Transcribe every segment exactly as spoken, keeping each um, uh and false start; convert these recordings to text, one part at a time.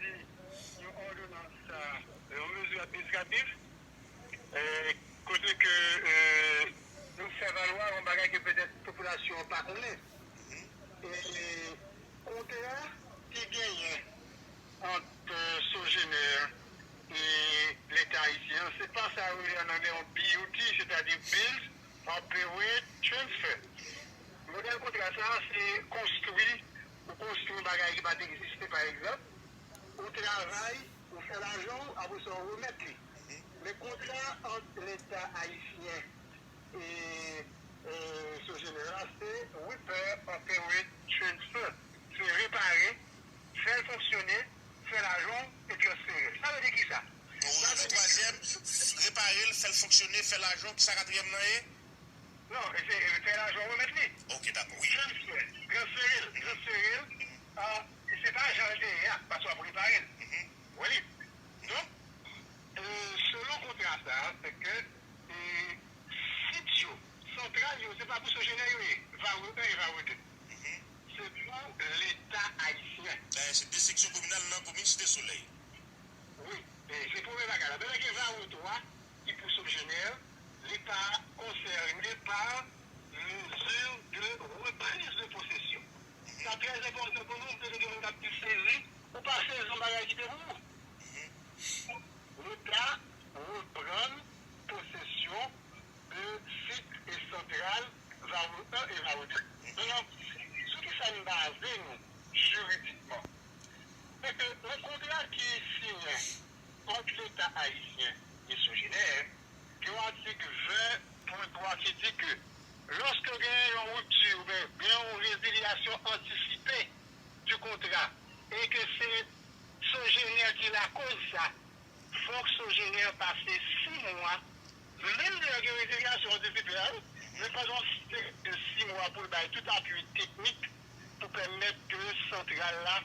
di yon òdonans, yon mezi administratif, kote ke nou fè valwa yon bagay ke petèt popilasyon an pa konnen. E kontra ki genyen ant Sogener e Leta ayisyen an, se pa sa yo rele an anglè yon B U T, sètadi Build, Operate, Transfer. Modèl kontra sa a, se konstwi, ou konstwi yon bagay ki pa t egziste, pa egzanp, ou travay, ou fè lajan w, apre sa, ou remèt li. Men kontra ant Leta ayisyen e, e Sogener la, se repair, operate, transfer. Se repare, fè l fonksyone, fè lajan w e transfere l. Sa vle di kisa? Ou Sa vle di twazyèm, repare l, fè l fonksyone, fè lajan w, kisa katriyèm nan ye? Non, e se e fè lajan w remèt li. Ok, dakò, wi. Transfè, transfere l, transfere l. Ah, se pa jan l te ye a, paske w ap repare l. Ou wè li? Donk, e, selon kontra sa a, se ke e, sit yo, santral yo, se pa pou Sogener yo ye, Varreux un e Varreux deux. Se pou Leta ayisyen. Dayè, se de seksyon kominal nan komin Site Solèy. Wi, e, se premye bagay la. Menm gen Varreux twa ki pou Sogener, li pa konsène pa mezi de reprise de possession. Sa trè enpòtan pou nou, paske gen moun k ap di sezi, ou pa sezi yon bagay ki te pou ou. Leta reprann posesyon de sit e santral Varreux un e Varreux deux. Donk, sou ki sa n baze nou jiridikman? Se ke yon kontra ki siyen ant Leta ayisyen e Sogener, gen yon atik ven pwen twa ki di ke lòske gen yon ripti oubyen gen yon rezilyasyon antisipe du kontra e ke se Sogener ki lakoz sa, fòk Sogener pase sis mwa, menm lè gen rezilyasyon antisipe a, wi, men pandan de sis mwa pou l bay tout apui teknik pou pèmèt ke santral la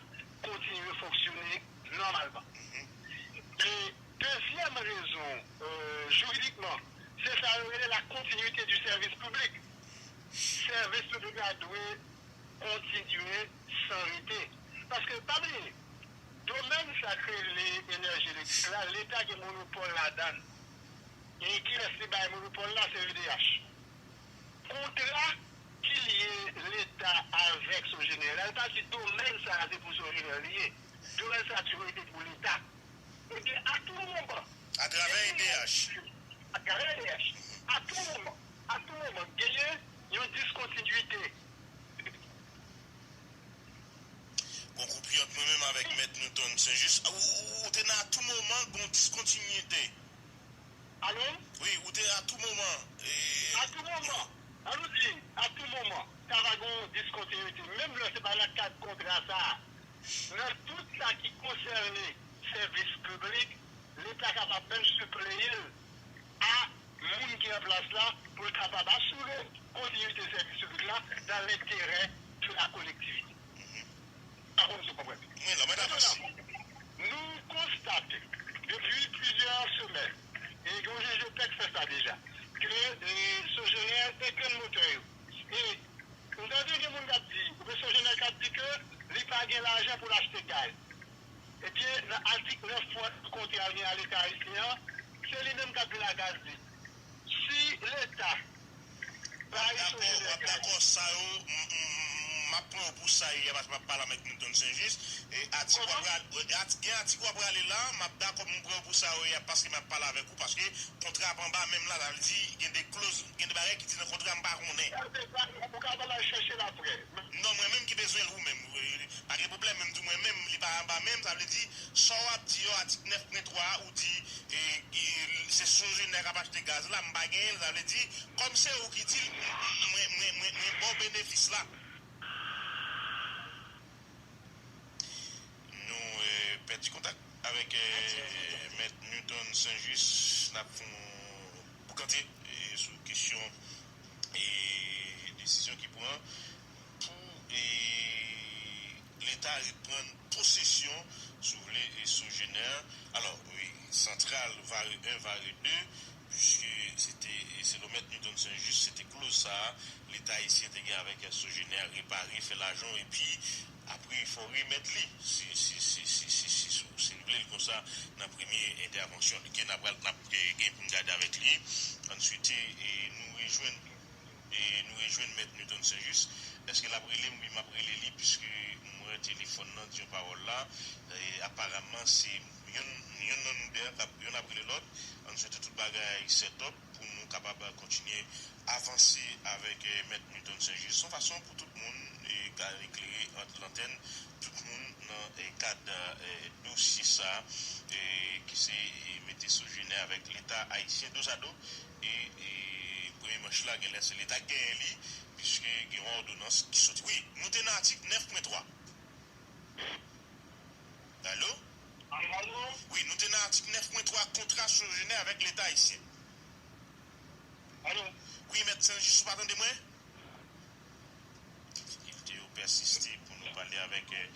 kontinye fonksyone nòmalman. E dezyèm rezon, e, jiridikman, se sa yo rele la continuité du service public. Sèvis piblik la dwe kontinye san rete. Paske, pa bliye, domèn sa k rele enèji elektrik la, Leta gen monopòl ladan l. E kilès li bay monopòl la? Se E D H. Kontra ki lye Leta avèk Sogener la, li pa di domèn sa a se pou Sogener li ye. Domèn sa a toujou rete pou Leta. Ebyen, a tou moman, atravè E D H. Atravè E D H. A tou moman, a tou moman, genyen yon diskontinuite. Gon koupi ant mwen menm avèk Mèt Newton Saint-Just. Ou, ou, ou te nan a tou moman, gon diskontinuite. Alo? Wi, ou te a tou moman. E, a tou moman. An nou di, a tou moman, ta va gon diskontinuite. Menm lè se pa nan kad kontra sa a. Nan tout sa ki konsène sèvis piblik, Leta kapab menm sipleye l a moun ki an plas la pou l kapab asire kontinite sèvis piblik la dans l'intérêt de la collectivité. Pa konn si w konprann. Wi, non, mwen dakò. Nou konstate depi plizyè semèn, e yon jij de pè k fè sa deja, ke, e, Sogener etenn motè yo. E m tande gen moun k ap di, oubyen Sogener k ap di ke li pa gen lajan pou l achte gaz. Ebyen, nan atik nèf pwen kontra l gen a Leta ayisyen an, se li menm k ap vin ak gaz li. Si Leta bay Sogener gaz. W ap dakò, w ap dakò sa yo, m, m, m, m ap pran w pou sa yo ye, paske m ap pale avèk Newton Saint-Just. E atik w ap rale, e atik, gen atik w ap rale la, m ap dakò pou m pran w pou sa yo ye, paske m ap pale avèk ou, paske kontra ap anba men m la, sa vle di, gen de kloz, gen de bagay ki di nan kontra m pa konnen. Ou ka pale al chèche l apre. Non, mwen menm ki bezwen l, ou menm. Pa gen pwoblèm, men m di w mwen menm, li pa anba men m, sa vle di, sa w ap di yo, atik nèf pwen twa a, ou di, e, e, se Sogener k ap achte gaz la, m pa genyen l, sa vle di, kòm se ou ki di l, m, m, mwen, mwen, mwen, mwen ba w benefis la. Nou, e, pèdi kontak avèk, e, Mèt Newton Saint-Just, n ap fè yon boukante, e, sou kesyon, e, desizyon ki pran pou, e, Leta reprann posesyon, si w vle, e, Sogener. Alò, wi, santral Varreux un, Varreux deux, piske se te, e, selon Mèt Newton Saint-Just, se te kloz sa a, Leta ayisyen te gen avèk Sogener, repare, fè lajan, epi apre, fò w remèt li, si, si, si, si, si, si, si, nan premye entèvansyon li. Gen, n ap, n ap gen pou n gade avèk li. Answit, e, nou rejwenn, e, nou rejwenn Mèt Newton Saint-Just. Èske l ap rele m? Wi, m ap rele li, piske m wè telefòn nan di yon pawòl la. E, aparaman, se youn, youn nan nou de a k ap, youn ap rele lòt. Answit, tout bagay set up pou nou kapab kontinye avanse avèk, eh, Mèt Newton Saint-Just. Se yon fason pou tout moun, eh, ka eklere ant lantèn, tout moun nan, eh, kad, eh, dosye sa, eh, ki se, eh, mete Sogener avèk Leta ayisyen dozado. E, e premye manch la, genlè se Leta k genyen li, piske gen yon òdonans ki soti. Wi, nou te nan atik nèf pwen twa. Alo? Alo? Wi, nou te nan atik nèf pwen twa, kontra Sogener avèk Leta ayisyen. Alo? Wi, Mèt Saint-Just, ou pa tande mwen? Difikilte yo pèsiste pou nou pale avèk, eh,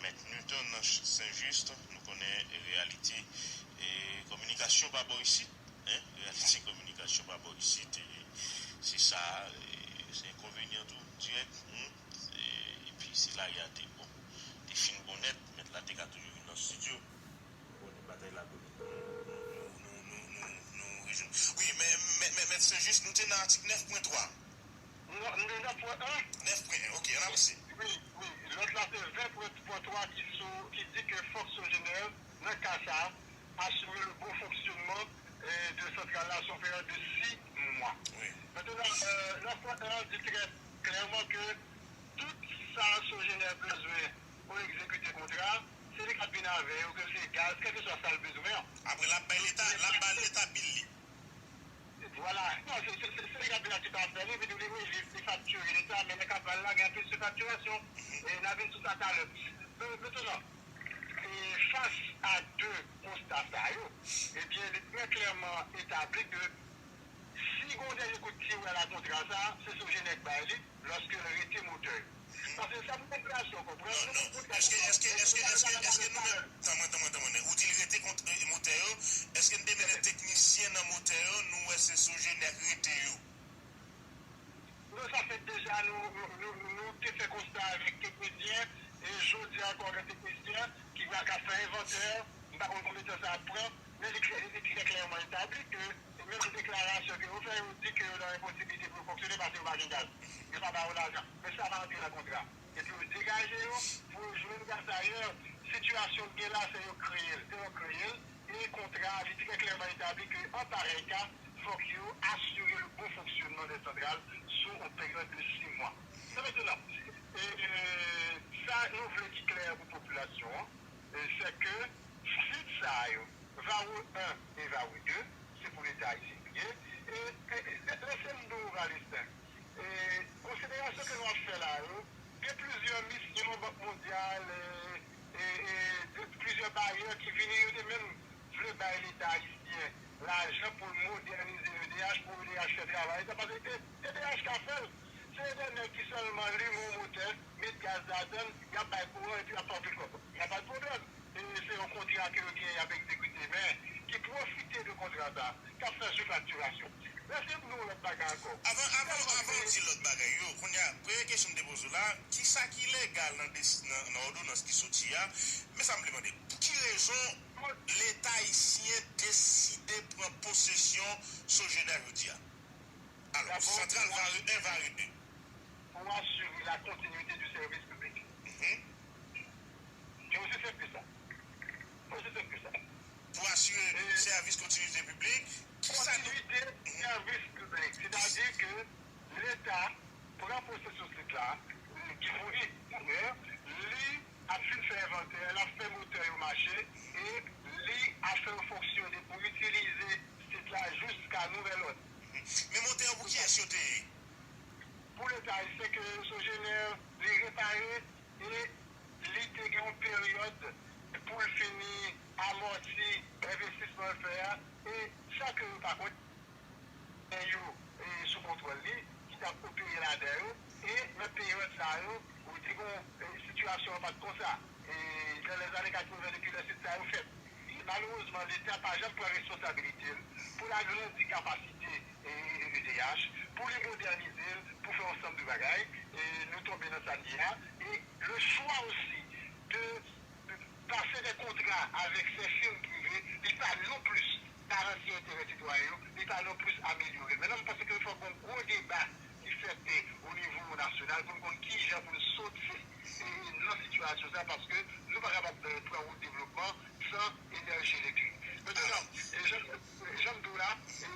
Mèt Newton nan Ch-, Saint-Just. Nou konnen reyalite, eh, kominikasyon pa bò isit, hein? Reyalite kominikasyon pa bò isit, eh, se sa, eh, se enkonvenyan tou, dirèk, hmm? Eh, epi se la y a te, bon, te fin bon nèt, Mèt la te ka toujou vin nan estidyo. Bon, batay la, nou, nou, nou, nou, nou, nou rejwenn. Wi, men, men, men, Mèt Saint-Just, nou te nan atik nèf pwen twa. Non, nou te nan pwen en. Nèf pwen en, ok, ann avanse. Wi, wi. Lòt la, se ven pwen twa ki sou, ki di ke fòk Sogener, nan ka sa, asire le bon fonksyonman, eh, de santral la sou yon peryòd de sis mwa. Wi. Mentnan, eh, nan pwen en an di trè klèman ke tout sa Sogener bezwen pou egzekite kontra, se li k ap vin avè yo, ke se gaz, kèlkeswa sa l bezwen an. Apre, l ap bay Leta, l ap bay Leta bil li. Vwala. Non, se, se, se, se li k ap vin ak tout afè li, epi tou li, li, li faktire Leta, men nan ka pa l la, gen anpil sifatirasyon. E n a vin sou sa talè. Men, mentnan, e fas a de konsta sa yo, ebyen, li trè klèman etabli ke si gen yon dènye kout tiwèl a kontra sa, se Sogener k bay li, lòske l rete motè yo. Paske sa pou popilasyon konprann. Non, non. Èske, èske, èske, èske, èske nou menm, tann mwen, tann mwen, tann mwen, ou di l rete kont, eh, motè yo, èske n te mennen teknisyen nan motè yo, nou wè se Sogener k rete yo? Non, sa fèt deja, nou, nou, nou, nou te fè konsta avèk teknisyen, e jodi a ankò gen teknisyen ki va ka fè envantè, m pa konn konbyen tan sa ap pran, men li klè, li trè klèman etabli ke menm deklarasyon ke yo fè, yo di ke yo nan enposibilite pou yo fonksyone paske yo pa gen gaz. Yo pa ba yo lajan. Men sa pa antre nan kontra. Epi yo degaje yo pou yo jwenn gaz ayè. Sitiyasyon k gen la, se yo kreye l. Se yo kreye l. E kontra a, li trè klèman etabli ke an parèy ka, fòk yo asire le bon fonksyonman de santral sou yon peryòd de sis mwa. Sa vle di la, e, e, sa nou vle ki klè pou popilasyon an, e, se ke sit sa yo, Varreux un e Varreux deux, se pou Leta ayisyen li ye. E, e, e, lese m di w, Valesten, e, konsiderasyon ke nou ap fè la yo, gen plizyè misyon Bank Mondyal, e, e, e, de, plizyè bayè ki vini, yo te menm vle bay Leta ayisyen lajan pou l modènize E D H, pou E D H fè travay sa, paske E D H ka fè l. Se de nèg ki sèlman limen yon motè, met gaz ladan l, y ap bay kouran epi y ap fè anpil kòb. Y a pa de pwoblèm. E se yon kontra ke yo genyen y ap egzekite, men ki pwofite de kontra sa, k ap fè sou faktirasyon. Lese m di w lòt bagay ankò. Avan, avan, avan w di lòt bagay yo, kounye a, premye kesyon m te poze w la, kisa ki legal nan desi-, nan, nan òdonans ki soti a? Men sa m vle mande, pou ki rezon Leta ayisyen deside pran posesyon Sogener jodi a? Alò, santral Varreux un, Varreux deux. Pour assurer la continuité du service public. Mhm. C'est aussi simple que ça. Aussi simple que ça. Pou asire sèvis kontinite piblik, ki sa nou... Kontinite sèvis piblik. Sètadi ke Leta pran posesyon sit la, ki pou li, dayè, li ap fin fè envantè, l ap fè motè yo mache, e li ap fè yo fonksyone pou itilize sit la jiska nouvèl òd. Men motè yo pou kiyès yo te ye? Pou Leta ayisyen ke Sogener li repare e li te gen yon peryòd pou l fini amòti envestisman l fè a, e sa ke yo pa konn, men yo, e, sou kontwòl li, ki t ap opere ladan yo, e nan peryòd sa yo, ou di, bon, e, sitiyasyon an pa t konsa, e, nan lèzane katreven depi lè sit sa yo fèt. E malerezman, Leta pa janm pran responsabilite l pou l agrandi kapasite, e, E D H, pou li modènize l, pou fè yon ansanm de bagay, e nou tonbe nan sa n ye a. E le choix aussi de pase de kontra avèk sè fim prive, li pa nonplis garanti enterè sitwayen yo, li pa nonplis amelyore l. Mentnan, m panse ke fòk gen yon gwo deba ki fèt o nivo nasyonal pou n konn kijan pou n soti nan sitiyasyon sa, paske nou pa kapab pran wout devlopman san enèji elektrik. Mentnan, jan m di w la,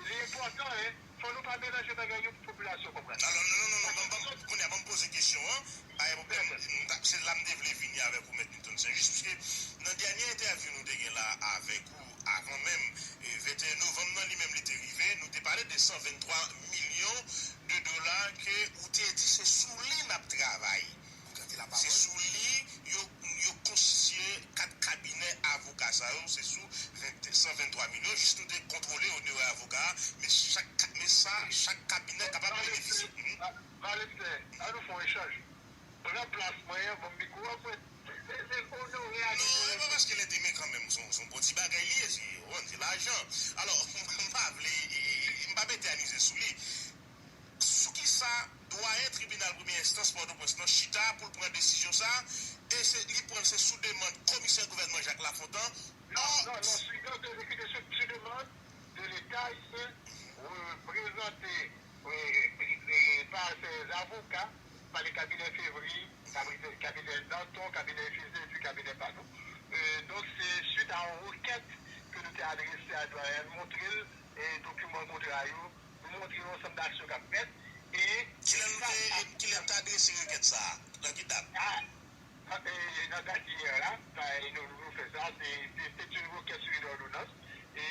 li enpòtan, fò nou pa melanje bagay yo pou popilasyon konprann. Alò, non, non, non, non, ban m, ban m, kounye a, ban m poze kesyon an. Pa gen pwoblèm. Se la m te vle vini avèk ou, Mèt Newton Saint Just, piske nan dènye entèvyou nou te gen la avèk ou, avan menm venteyen novanm nan, li menm li te rive, nou te pale de san venntwa milyon de dola ke ou te di se sou li n ap travay. Se sou li yo, yo konstitye kat kabinè avoka sa yo, se sou ven, san venntwa milyon, jis nou te kontwole onorè avoka a, men chak, men sa, chak kabinè kapab benefisye. Valestè, an nou fè yon echanj. Pran plas mwen an, ban m mikwo a, frè. Se, se, se onore a. Non, e pa paske l ete, men kanmenm, se yon, se yon bon ti bagay li ye, se, w konprann, se lajan. Alò, m pa vle, e, e, e, m p ap etènize sou li. Sou kisa dwayen tribinal premye enstans Pòtoprens lan chita pou l pran desizyon sa, e se, li pran l se sou demann komisè gouvènman Jacques Lafontant? Non, non, non, sou, sou, sou demann de Leta ayisyen, reprezante, e, e, pa sèz avoka, pa le kabinè Fevry, kabinè, kabinè Danton, kabinè Fizé, epi kabinè pa nou. E, donk, se swit a yon rekèt ke nou te adrese a dwayen, montre l, e, dokiman kontra yo, nou montre l ansanm aksyon k ap fèt, e kilè nou te, kilè nou te adrese rekèt sa a? Nan ki dat? A, nan, e, nan dat yè la, sa, e, nou, nou fè sa, se, se, se yon rekèt sou lòdonans. E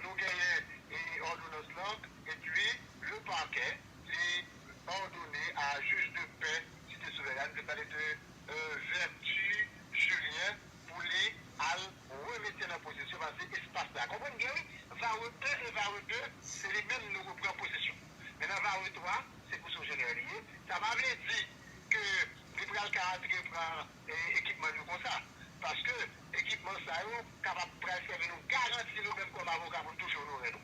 nou genyen, e, òdonans lan, epi le parquet, li òdone a jij de pè Site Solèy la, nou te pale de, e, Vertu Julien, pou li al remete nan posesyon, paske espas la, konprann byen, wi, Varreux un e Varreux deux, se li menm nou repran posesyon. Men nan Varreux twa, se pou Sogener li ye. Sa pa vle di ke li pral ka antre pran, e, ekipman nou konsa. Paske ekipman sa yo kapab pral sèvi nou garanti nou menm kòm avoka pou n touche onorè nou.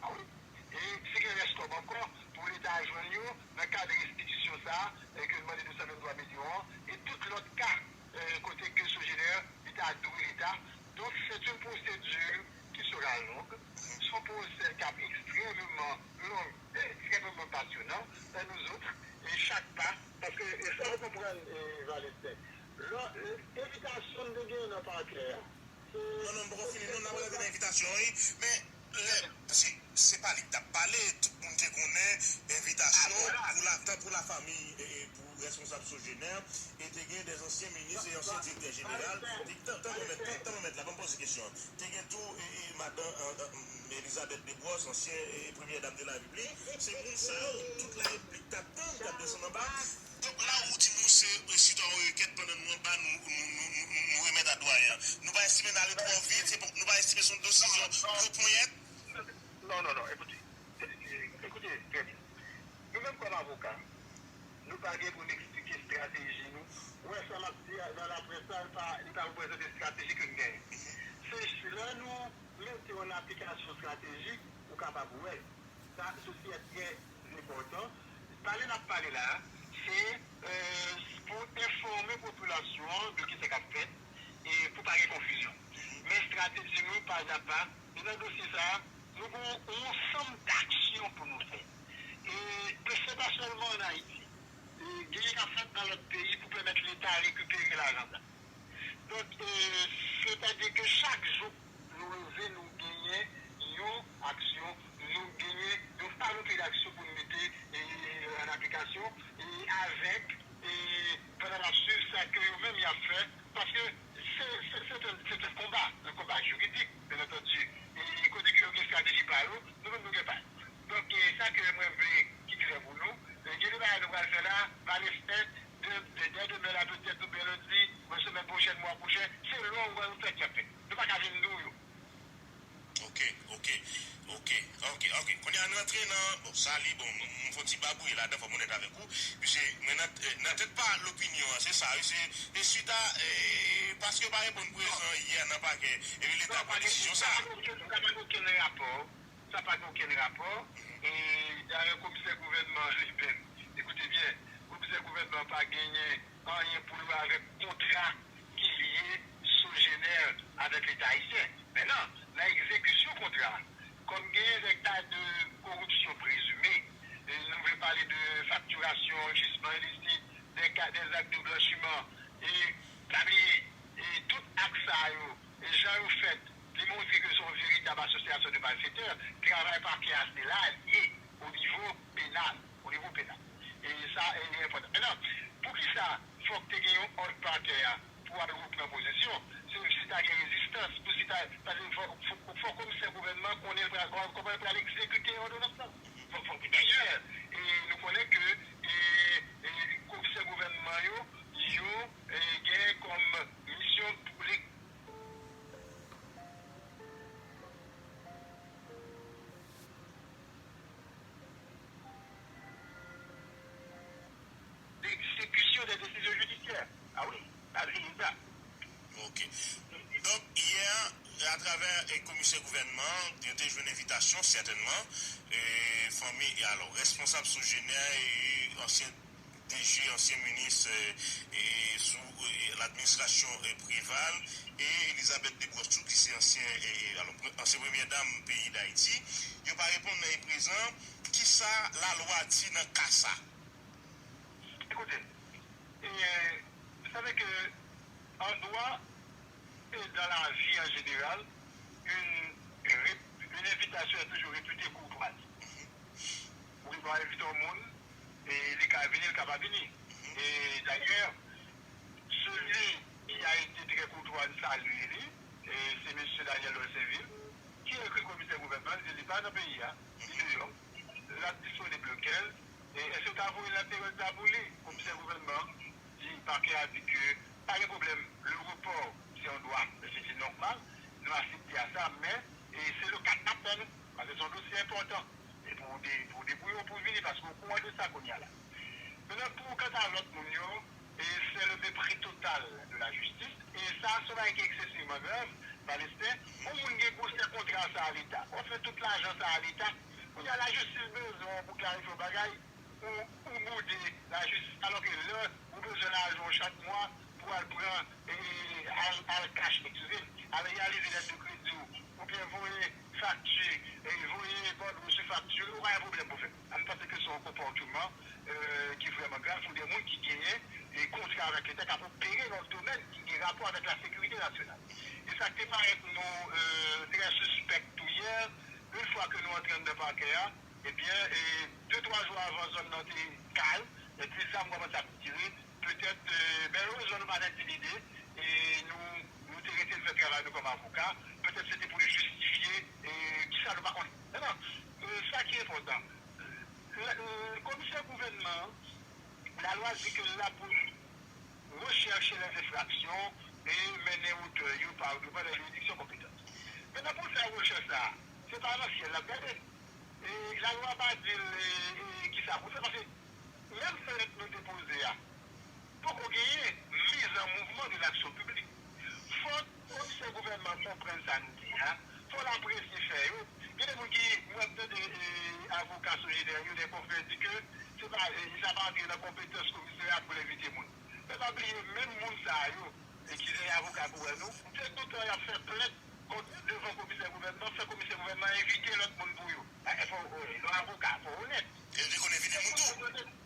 A wi. E si gen rès kòb ankò pou Leta jwenn yo nan kad restitisyon sa a, e ke l mande de san venntwa milyon an, e tout lòt ka, e, kote ke Sogener li ta dwe Leta. Donk, se yon pwosedi ki sera long, se yon pwosè k ap ekstrèmeman long, e ekstrèmeman pasyonan, e nou zòt, e chak pa, paske, e sa w konprann, e, Valestè, lò, e, envitasyon m te genyen nan pakè a, se... Non, non, m poko fini, non, n ap rete nan envitasyon, wi, men, lè, se, se pa li k t ap pale, tout moun te konnen envitasyon pou la, tan pou lafanmi, e, e, pou responsab Sogener, e te gen de ansyen minis e ansyen direktè jeneral, te, tan, tan mwen mèt, tan, tan mwen mèt la, ban m poze kesyon an. Te gen tou, e, e, madan, e, e, Elizabeth Desbrosses, ansyen, e, premyè dam de la repiblik. Se moun sa yo, tout la repiblik t ap tann, t ap desann anba. Donk, la ou di nou se, e, swit a yon rekèt pandan nou anba, nou, nou, nou, nou, nou, nou remèt a dwayen an. Nou pa estime n ale twò vit, se pou, nou pa estime se yon desizyon gwo ponyèt? Non, non, non, ekoute, e, e, ekoute, trè byen. Nou menm kòm avoka, nou pa gen pou n eksplike estrateji nou. Ou wè sa m ap di a nan laprès la, li pa, li pa reprezante estrateji ke n genyen. Se lè nou mete w an aplikasyon estratejik, ou kapab wè. Sa, sesi a trè enpòtan. Pale n ap pale la a, se, e, pou enfòme popilasyon an de kisa k ap fèt e pou pa gen konfizyon. Men estrateji nou, pa a pa, e nan dosye sa a, nou gen yon ansanm daksyon pou nou fè. E, e se pa sèlman ann Ayiti. E, genyen k ap fèt nan lòt peyi pou pèmèt Leta rekipere lajan sa. Donk, e, sètadi ke chak jou nou leve, nou genyen yon aksyon, nou genyen yon panopli daksyon pou n mete, e, an aplikasyon, e, avèk, e, pandan n ap swiv sa ke yo menm y ap fè, paske se, se, se te, se te konba, yon konba jiridik, byen antandi, e, kote ke yo gen estrateji pa yo, nou menm nou gen pa n. Donk, e, sa ke mwen vle ki klè pou nou, e, gen de bagay nou pral fè la, Valestè, de, de, dè demen la, petèt, oubyen lendi, oubyen semèn pwochèn, mwa pwochen, selon wè nou fè k ap fèt. Nou pa ka vin di w yo. Ok, ok, ok, ok, ok. Kounye a n rantre nan, bon, sa li, bon, m, m fè yon ti babouye ladan, fò m onèt avèk ou. Piske mwen nan, e, nan tèt pa lopinyon an, se sa, wi, se, e, swit a, e, paske yo pa reponn prezan yè nan pakè, epi Leta pran desizyon sa. Sa pa gen okenn, sa pa gen okenn rapò. Sa pa gen okenn rapò. E dayè, komisè gouvènman an li menm, ekoute byen, komisè gouvènman an pa genyen anyen pou l wè avèk kontra ki lye Sogener a Ayisyen. Mentnan, nan egzekisyon kontra a, kòm genyen dè ka de koripsyon prezime, e nou vle pale de faktirasyon, anrichisman ilisit, dè ka, dè zak de blanchiman, e pa bliye, e tout ak sa yo, e jan yo fèt, li montre ke se yon veritab asosyasyon de malfetè. Travay pakè a se la l ye, o nivo penal, o nivo penal. E sa, e li enpòtan. Mentnan, poukisa fòk te gen yon òd pakè a pou al repran pozisyon? Se si ta gen rezistans, pou si ta, paske fò, fò, fò komisè gouvènman konnen l pral, kòman l pral egzekite òdonans lan. Fò, fò, dayè, e nou konnen ke, e, e komisè gouvènman yo, yo, e, gen kòm misyon pou li d'exécution des décisions judiciaires. Ah oui, pa bliye sa. Ok. Donk, yè, atravè, e, komisè gouvènman, yo te jwenn envitasyon, sètènman, e, fanmi, e alò, responsab Sogener e ansyen D G, ansyen minis, e, e, sou, e, ladministrasyon, e, Preval, e Elizabeth Desbrosses tou, ki se ansyen, e, e, alò, pre-, ansyen premyè dam peyi Dayiti, yo pa reponn nan e prezan. Kisa lalwa di nan ka sa? Écoutez, et vous savez que en droit et dans la vie en général, une, ré- une invitation est toujours réputée courtoise. Ou gen dwa envite yon moun, e li ka vini, li ka pa vini. E dayè, celui qui a été très courtois, n salye li, e se mesye Daniel Dorceville, ki ekri komisè gouvènman, li di li pa nan peyi a, li deyò, l ap disponib le kenz, e èske w ka voye l nan peryòd sa pou li? Komisè gouvènman di, pakè a di ke pa gen pwoblèm, le report se yon dwa, se, se nòmal, nou aksepte a sa, men, e se le kat n ap fè nou, paske se yon dosye enpòtan. E pou de, pou debouye w pou vini, paske w okouran de sa kounye a la. Mentnan, pou kanta lòt moun yo, e se le mépris total de la justice. E sa, se yon bagay ki eksesivman grav, Palestin. Yon moun gen gwosè kontra sa a Leta. W ap fè tout lajan sa a Leta. Kounye a, lajistis bezwen w pou klarifye yon bagay. Ou, ou boude lajistis, alò ke lè ou bezwen lajan w chak mwa pou al pran, e, al, al kach, eskize, al reyalize lèt de kredi w, oubyen voye fakti, e, voye bòdwo sou fakti, ou pa gen pwoblèm pou fè. M panse ke se yon konpòtman, e, ki vrèman grav pou de moun ki genyen, e, kontra avèk Leta, k ap opere nan domèn ki gen rapò avèk la sekirite nasyonal. E sa k te parèt nou, e, trè sispèk tou yè, yon fwa ke nou antre anndan pakè a, ebyen, e, de, twa jou avan zòn nan te kal, epi zam kòmanse ap tire, petèt, e, men erezman nou pa t entimide, e nou, nou te rete n fè travay nou kòm avoka, petèt se te pou nou jistifye, e, kisa nou pa konnen. Mentnan, e, sa ki enpòtan, la, e, komisè gouvènman an, lalwa di ke l la pou rechèche lè enfraksyon e mennen otè yo pa devan lè jiridiksyon konpetan. Mentnan, pou l fè rechèch la, se pa nan syèl l ap gade. E lalwa pa di l, e, e, kisa pou l fè, paske menm plent nou depoze a, poko genyen mise en mouvement de l'action publique. Fòk komisè gouvènman konprann sa n di a, fò l apresye fè yo. Gen de moun ki, mwen ap tande, e, avoka Sogener yo nan konferans di ke se pa, e, sa pa antre nan konpetans komisè a pou l envite moun. Men pa bliye, menm moun sa yo, e ki se avoka pou wè nou, se toutan y ap fè plent kont devan komisè gouvènman, fè komisè gouvènman envite lòt moun pou yo. E, fò, e, yon avoka, fò onèt. E li konn envite moun tou.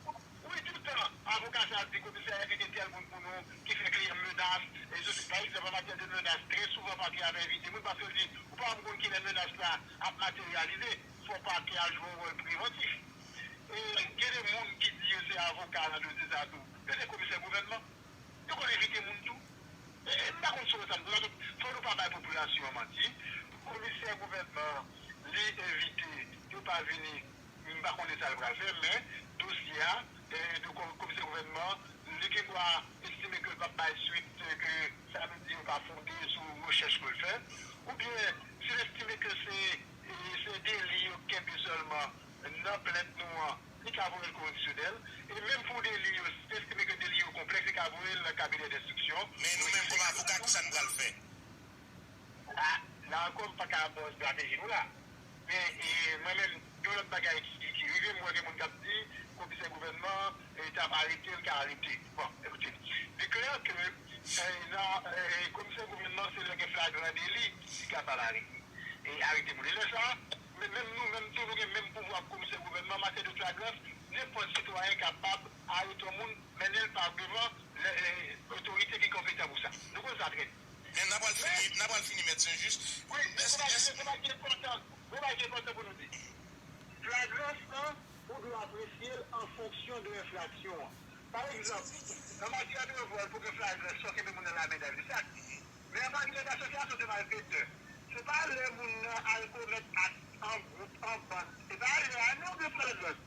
Wi, toutan, avoka sa ap di komisè a envite tèl moun pou nou, ki fè kliyan menas, e sou, pa egzanp, an matyè de menas, trè souvan pakè a ap envite moun, paske l di, ou pa janm konn kilè menas la ap materyalize, fò pakè a jwe yon wòl prevantif. E gen de moun ki di yo se avoka nan dosye sa tou, men se komisè gouvènman. Yo konn envite moun tou. E, e m pa konn si w wè sa m di la, donk, fò nou pa bay popilasyon an manti. Komisè gouvènman, li envite, yo pa vini, m pa konnen sa l pral fè, men dosye a, e, de ko-, komisè gouvènman, li gen dwa estime ke l p ap bay swit, e, ke sa vle di yo pa fonde sou rechèch ke l fè, oubyen si l estime ke se, e, se deli yo kenbe sèlman, nan plent nou an, li ka voye l koreksyonèl, e menm pou deli yo, si l estime ke deli yo konplèks, li ka voye l nan kabinè denstriksyon. Men nou menm kòm avoka, kisa n pral fè? A, la ankò, m pa ka ba w estrateji nou la. Men, e, mwen menm, gen yon lòt bagay ki, ki rive m, mwen gen moun k ap di, komisè gouvènman, e, t ap arete l, ka arete. Bon, ekoute, li klè ke, e, nan, e, komisè gouvènman, se lè gen flagran deli, li kapab arete. E arete moun. E lè sa a, men, menm nou menm tou, nou gen menm pouvwa komisè gouvènman, an matyè de flagrans, nenpòt sitwayen kapab arete yon moun, mennen l pa devan lè, lè, otorite ki konpetan pou sa. Nou konn sa trè byen. Men n ap al fini, n ap al fini, Mèt Sen Jis. Wi, men se bagay ki enpòtan, se bagay ki enpòtan pou nou di. Flagrans lan, ou dwe apresye l an fonksyon de enfraksyon an. Pa egzanp, an matyè de vòl, pou gen flagrans, fò kenbe moun nan lamen dan le sak. Men an matyè d'association de malfaiteurs, se pa lè moun nan al komèt ak an gwoup, an bann. Se pa lè a non gen flagrans.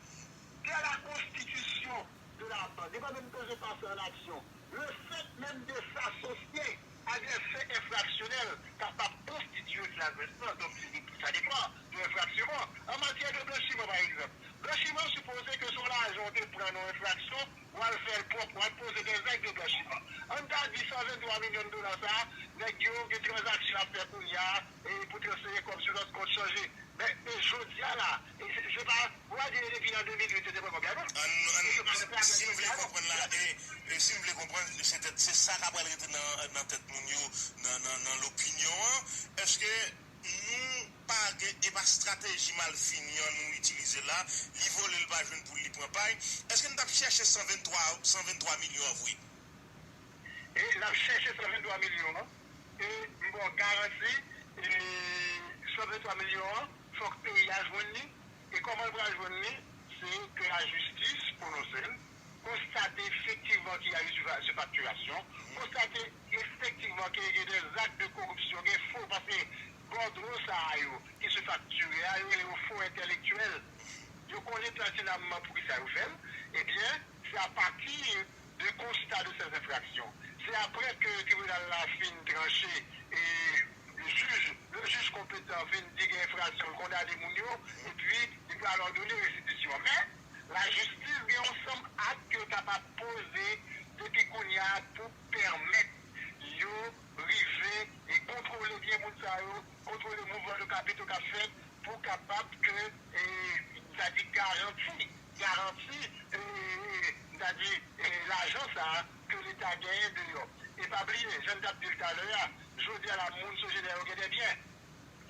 C'est à la constitution de la bande. Li pa menm bezwen pase an aksyon. Le fait même de s'associer à des faits infractionnels kapab konstitye flagrans lan. Donk, sa depann de enfraksyon an. An matyè de blanchiman, pa egzanp, blanchiman sipoze ke se yon lajan w te pran nan yon enfraksyon, w al fè l pwòp, w al poze des actes de blanchiment. Ann ta di san venntwa milyon dola sa a, nèg yo gen tranzaksyon ap fè kounye a, e pou transfere kòb sou lòt kont chanje. Men, men jodi a la, e se, se pa, ou pa di depi an de mil uit, yo te pran kòb la, non? Ann, ann, si m vle konprann la, e, e si m vle konprann, se tèt, se sa k ap pral rete nan, nan tèt moun yo, nan, nan, nan lopinyon an. Èske nou pa gen, e pa estrateji malfini an nou itilize la, li vole, l pa jwenn poul, li pran pay. Èske n t ap chèche san venntwa, san venntwa milyon an vre? E n ap chèche san venntwa milyon an. E m ba w garanti, e san venntwa milyon an, fòk peyi a jwenn li. E kòman l pral jwenn li? Se ke lajistis pwononse l, konstate efektivman ke y a eu surfacturation, konstate efektivman ke gen des actes de corruption, gen fo, paske bòdwo sa a yo ki surfacture a, yo rele yo fo entèlektyèl. Yo konnen pètinamman poukisa yo fè l. Ebyen, se apati de constat de ces infractions. Se apre ke tribinal la fin tranche e jij, le jij konpetan fin di gen enfraksyon, l kondane moun yo, epi li pral òdone restitisyon. Men, lajistis gen yon sanm ak ke l kapab poze depi kounye a pou pèmèt yo rive e kontwole byen moun sa yo, kontwole mouvman de kapito k ap fèt, pou kapab ke, e, m ta di garanti, garanti, e, m ta di, e, lajan sa a ke Leta genyen deyò. E pa bliye, jan n t ap di l talè a, jodi a la, moun Sogener yo gen de byen.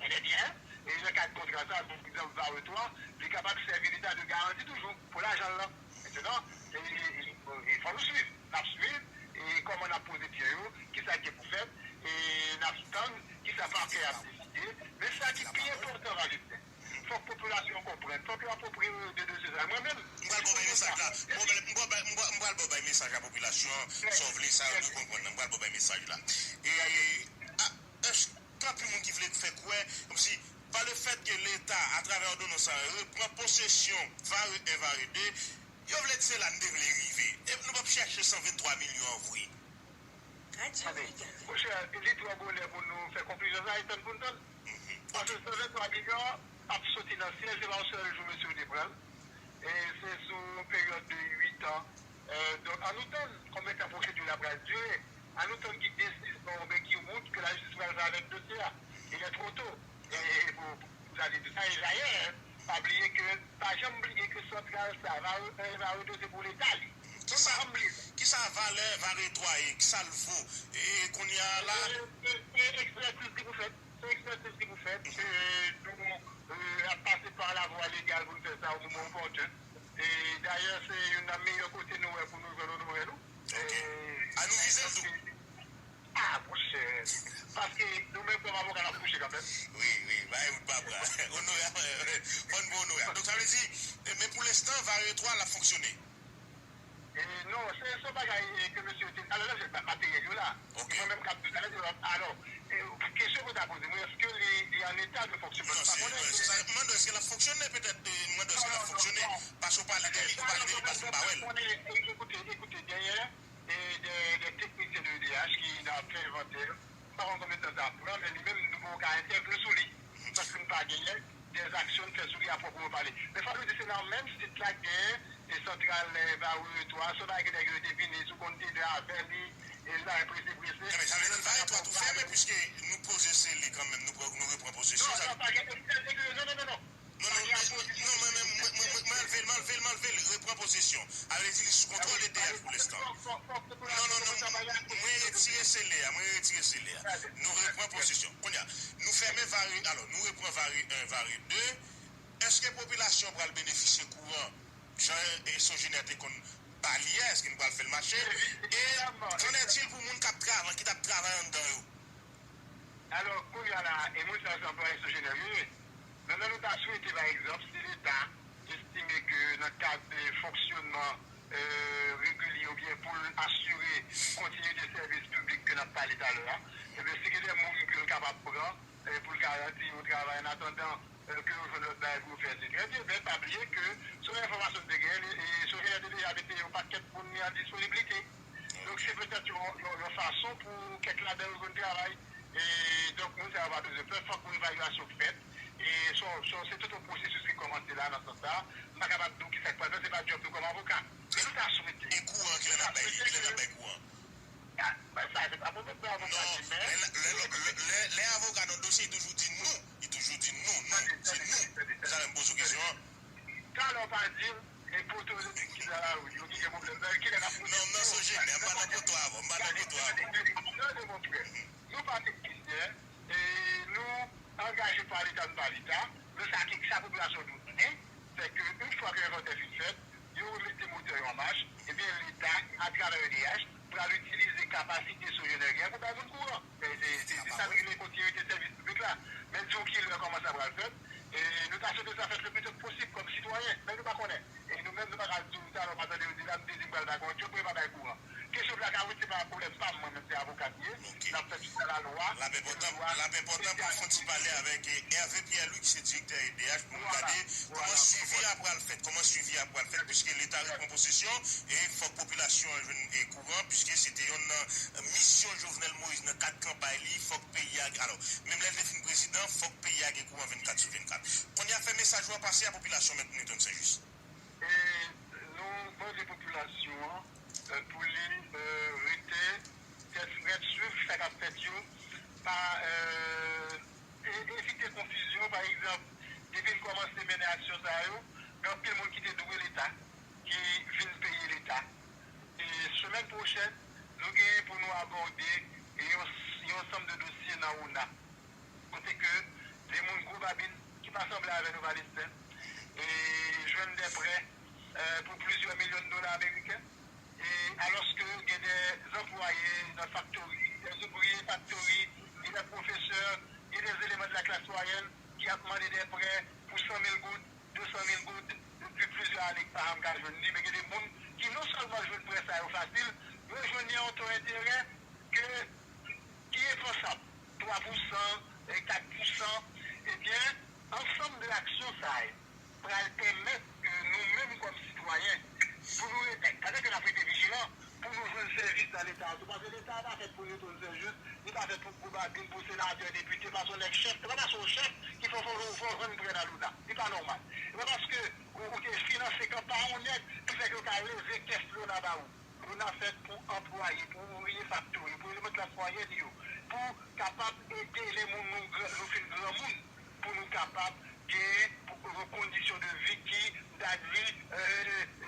Gen de byen. E nan kad kontra sa, pou egzanp, Vare twa, li kapab sèvi Leta de garanti toujou pou lajan l lan. Mentnan, e, e, e, e, fò nou swiv. N ap swiv, e, kòman n ap poze pye yo, kisa ki gen pou fèt, e n ap tann kisa pakè a ap deside. Men sa ki pi enpòtan, Valesten, fòk popilasyon an konprann, fòk yo apwopriye yo de dosye sa a. Mwen menm, m pral ba w bay mesaj la. M pral ba w bay, m pral, m pral ba w bay mesaj a popilasyon an, sa w vle, sa yo dwe konprann nan. M pral ba w bay mesaj la. E, a, èske gen anpil moun ki vle fè kwè, kòmsi, pa le fèt ke Leta, atravè òdonans sa, repran posesyon Vare en, Vare de, yo vle di se la n te vle rive. E nou p ap chèche san venntwa milyon an vre. Tande, monchè, li twò bonè pou nou fè konklizyon sa, e tann pou n tann. Paske san venntwa milyon ap soti nan syèl, se pa yon sèl jou mesye yo te pran l. E se sou yon peryòd de uit an. E, donk, ann nou tann konbyen tan pwosedwi la pral dire. Ann nou tann ki desizyon oubyen ki wout ke lajistis pral fè avèk dosye a. Il est trop tôt. E, e pou, pou, pou sa di tout sa. E dayè, pa bliye ke, pa janm bliye ke santral sa, Vare en, Vare de, se pou Leta li. Kisa, kisa valè Vare twa ye? Kisa l vo? E kounye a la? E, e, e ekspertiz ki pou fèt. Se ekspertiz ki pou fèt. E nou, e, ap pase pa lavwa legal pou n fè sa o moman opòten. E dayè, se youn nan meyè kote nou wè pou nou jwenn onorè nou. Ok. E, a nou vize l tou. A, monchè. Paske nou menm kòm avoka, n ap touche kanmenm. Wi, wi, bay wout pa bra. Onorab, fò n pran onorab. Donk, sa vle di, e, men pou lenstan, Vare twa, l ap fonksyone. E non, se, se yon bagay, e, ke mesye yo te, alò, la, se materyèl yo la. Ok. Se mwen menm k ap di sa, alò, e, kesyon ke w ta poze mwen, èske li, li an eta de fonksyon? Non, se, se sa, m mande w, èske l ap fonksyone, petèt, e, m mande w, èske l ap fonksyone? Paske w pale de li, ou pale de li, paske m pa wè l. Ekoute, ekoute, genyen, e, de, de teknisyen de E D H ki nan ap fè envantè. M pa konn konbyen tan sa ap pran, men li menm, nou poko ka entèvni sou li. Paske n pa genyen des actions n fè sou li a pwòpwèman pale. Men fò nou di se nan menm sit la k genyen e santral, e, Vare twa, se yon bagay ke nèg yo te vini sou kontenè avè li, e l ta prese, prese. Enben, sa vle di Vare twa tou fèmen, piske nou poze sele kanmenm, nou pran, nou repran posesyon. Non, sa non, pa gen, non, non, non, non, non. Non, non, non, mwen, mwen, mwen, mwen, mwen anlve l, mwen Anlve l, m anlve l, repran posesyon. Sa vle di li sou kontwòl de D H pou lenstan. Non, non, non, mwen retire sele a, mwen retire sele a. Nou repran posesyon. Kounye a, nou fèmen vare, alò, nou repran vare en, vare de. Èske popilasyon pral benefisye kouran jan Sogener te konn ba li a? Èske nou pral fè l mache? E qu'en est-il pou moun k ap travay, ki t ap travay anndan yo? Alò, kounye a la, e moun sa yo se anplwaye Sogener yo ye. Nan, nan nou ta swete, pa egzanp, si Leta estime ke nan kad de fonksyonman, e, regilye oubyen pou l asire kontinite sèvis piblik ke n ap pale talè a, ebyen, si gen de moun ke l kapab pran, e, pou l garanti yo travay an atandan, e, ke yo jwenn lòt bagay pou yo fè, se trè byen, men pa bliye ke selon enfòmasyon n te genyen, e, Sogener te deja mete yon pakèt moun li an disponiblite. Donk, se petèt yon, yon, yon fason pou kèk ladan yo jwenn travay. E, donk, moun sa yo pa bezwen pè, fòk yon evalyasyon fèt. E, so, so, se tout yon pwosesis ki kòmanse la, nan sans sa. M pa kapab di w ki sa k pral fèt, se pa djòb nou kòm avoka. Men nou ta swete. E kouran, kilè n ap bay li? Kilè n ap bay kouran? Sa, se pa pou nou pran avoka di, men lè, lè, lè, lè, lè avoka nan dosye, li toujou di nou. Li toujou di nou, nou, se nou. Se sa menm poze w kesyon an. Talè w pa di m, e poto yo ki nan lari yo ki gen pwoblèm nan, kilè n ap pote. Non, m nan Sogener, m pa nan poto avan, m pa nan poto avan. Tande, mon frè, nou pa teknisyen, e nou angaje pa Leta, nou pa Leta, men sa ki, sa popilasyon dwe konnen, se ke yon fwa ke envantè fin fèt, yo remete motè yo an mach, ebyen, Leta, atravè E D H, pral itilize kapasite Sogener genyen pou bay moun kouran. Se, se, se, se sa n rele kontinite sèvis piblik la. Men di w kilè, kòman sa pral fèt. E nou ta swete sa fèt le pli tôt posib kòm sitwayen, men nou pa konnen. E nou menm, nou pa ka di w talè w pa tande yo di la, m te di m pral bay kouran, yo pou yo pa bay kouran. Kesyon blakawout, se pa pwoblèm pa m, mwen menm, se avoka m ye. N ap fè tout sa lalwa. L ap enpòtan, l ap enpòtan pou n fè yon ti pale avèk, e, Hervé Pierre Louis, ki se direktè E D H, pou nou gade kòman swivi a pral fèt, kòman swivi a pral fèt, piske Leta repran posesyon, e fòk popilasyon an jwenn, e, kouran, piske se te yonn nan misyon Jovenel Moïse nan kad kanpay li, fòk peyi a, alò, menm lè l te fin prezidan, fòk peyi a gen kouran vennkat sou vennkat. Kounye a, fè mesaj ou a pase a popilasyon Mèt Newton Saint-Just. E nou mande popilasyon an, e, pou li, e, rete tèt frèt, swiv sa k ap fèt yo, pa, e, e, evite konfizyon. Pa egzanp, depi n kòmanse mennen aksyon sa yo, gen anpil moun ki te dwe Leta, ki vin peye Leta. E semèn pwochèn, nou genyen pou nou abòde yon, yon ansanm de dosye nan ona, kote ke de moun gwo babin ki pa sanble avè nou Palestin, e jwenn de prè, e, pou plizyè milyon dola ameriken, e alòske gen de anplwaye nan faktori, de ouvriye faktori, gen de pwofesè, gen de eleman de la klas mwayèn ki ap mande de prè pou san mil goud, de san mil goud, depi plizyè ane k pa janm ka jwenn li, men gen de moun ki non sèlman jwenn prè sa yo fasil, yo jwenn li a yon to enterè ke, ki enpansab, twa pousan, e, kat pousan, ebyen, ansanm de aksyon sa yo pral pèmèt ke nou menm kòm sitwayen, pou nou rete, pandan ke n ap rete vijilan, pou nou jwenn sèvis nan Leta a tou, paske Leta a pa fèt pou Newton Saint-Just, li pa fèt pou gwo babin, pou senatè, depite, paske yon nèg chèf, se pa paske w chèf ki fè w, fè w, fè w jwenn prè nan ona. Li pa nòmal. E pa paske ou, ou te finanse kanpay yon nèg ki fè ke yo ka leve kès ona ba ou. Ona fèt pou anplwaye, pou ouvriye faktori, pou eleman klas mwayèn yo, pou kapab ede lè moun nou gran, nou fin granmoun, pou nou kapab gen pou, yon kondisyon de vi ki, m ta di, e,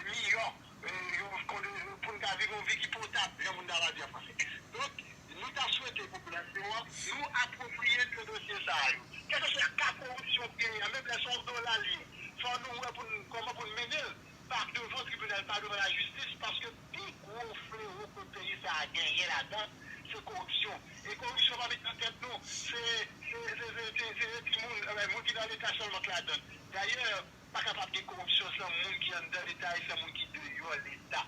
miyò, e, yon kondi-, pou n ka viv yon vi ki potab, jan moun ta va di an franse. Donk, nou ta swete popilasyon an, nou apwopriye n de dosye sa yo. Kèlkeswa ka koripsyon k genyen an, menm lè se yon dola l ye, fò nou wè pou n, kòman pou n mennen l pa devan tribinal, pa devan lajistis, paske pi gwo flewo ke peyi sa a genyen ladan, se koripsyon. E koripsyon pa met nan tèt nou, se, se, se, se, se, se timoun, e, moun ki nan Leta sèlman k ladan. Dayè, pa kapab gen koripsyon san moun ki anndan Leta e san moun ki deyò Leta.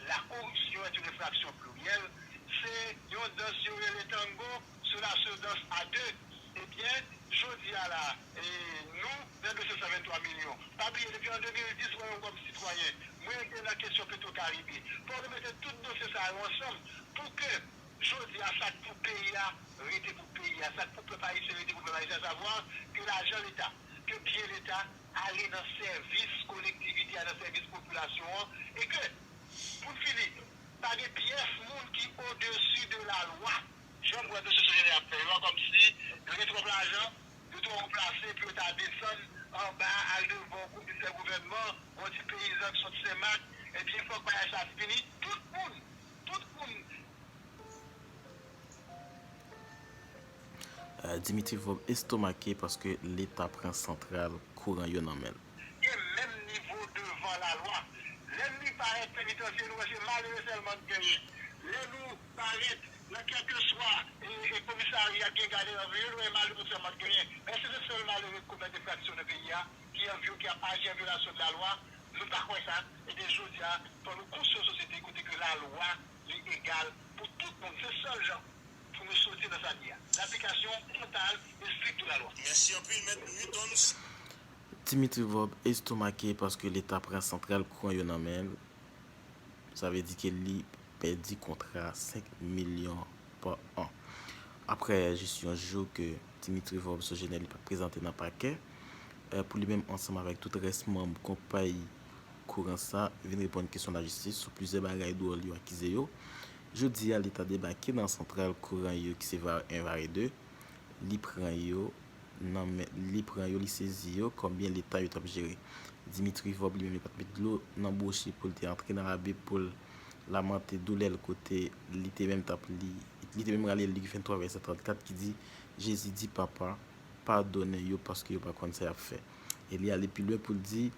La corruption est une infraction plurielle. Se yon dans yo rele tango, cela se danse à deux. Ebyen, jodi a la, e, nou, nan dosye san venntwa milyon. Pa bliye, depi an de mil dis, mwen menm kòm sitwayen, mwen rete nan kesyon Petro Caribe. Fò nou mete tout dosye sa yo ansanm pou ke jodi a, sa k pou peyi a, rete pou peyi a. Sa k pou pèp ayisyen, rete pou pèp ayisyen, asavwa ke lajan Leta, ke byen Leta ale nan sèvis kolektivite a, nan sèvis popilasyon an, e ke, pou n fini, pa gen pyès moun ki odesi de lalwa. Jan m wè mesye Sogener ap fè yo a, kòmsi yo gen twòp lajan, Yo te woplase pou yo ta desann anba al devan komisè gouvènman, yon ti peyizan ki sot Senmak, ebyen fòk bagay sa fini. Tout moun, tout moun. Dimitri Vorbe estomake paske Leta pran santral kouran yo nan men l. Gen menm nivo devan lalwa. Lè nou parèt penitansye, nou wè se malere sèlman k genyen. Lè nou parèt nan kèlkeswa komisarya k gen gade nan vil, nou wè malere sèlman k genyen. Èske se sèl malere k komèt enfraksyon nan peyi a, ki an vyo, ki ap aji an vyolasyon de lalwa? Nou pa kwè sa. Ebyen jodi a, fò nou konstwi yon sosyete kote ke lalwa li egal pou tout moun. Se sèl jan pou nou soti nan sa n ye a. Laplikasyon total e strik de lalwa. Mèsi anpil, Mèt Newton. Dimitri Vorbe estomake paske Leta pran santral kouran yo nan men l. Sa vle di ke li pèdi kontra senk milyon pa an. Aprè jis yon jou ke Dimitri Vorbe Sojenè li pa t prezante nan pakè, pou li menm ansanm avèk tout rès manm konpayi kouran sa vin reponn kesyon lajistis sou plizyè bagay dwòl yo akize yo. Jodi a, Leta debake nan santral kouran yo ki se Vare un, Vare deux. Li pran yo nan men, li pran yo, li sezi yo kòm byen Leta yo t ap jere. Dimitri Vorbe li menm li pa t met dlo nan bouch li pou l te antre nan labib pou l lamante doulè l kote li te menm t ap li, li te menm rale Lik venntwa vèsè trannkat ki di, Jezi di, Papa, padone yo paske yo pa konn sa y ap fè. E li ale pi lwen pou l di,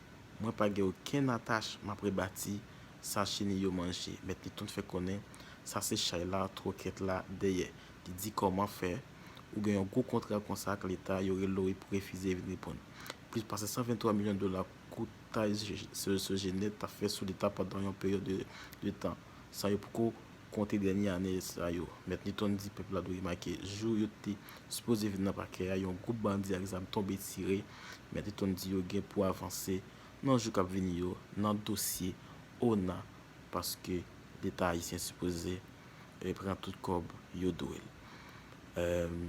Mwen pa gen okenn atach m ap rebati sa cheni yo manje. Mèt Newton fè konnen sa se chay la, twokèt la dèyè. Li di kòman fè ou gen yon gwo kontra konsa ak Leta, yo rele w epi w refize vin reponn. Plis pase san venntwa milyon dola kout tay Sogener t ap fè sou Leta pandan yon peryòd de, de tan. Sa yo poko konte dènye ane sa yo. Mèt Newton di pèp la dwe remake jou yo te sipoze vin nan pakè a, yon gwoup bandi ak zam tonbe tire. Mèt Newton di yo gen pou avanse nan jou k ap vini yo nan dosye ona paske Leta ayisyen sipoze pran tout kòb yo dwe l.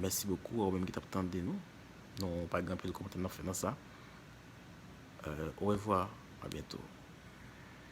Mèsi bokou a ou menm ki t ap tande nou. Nou pa gen anpil kòmantè n ap fè nan sa. Orevwa, a byento.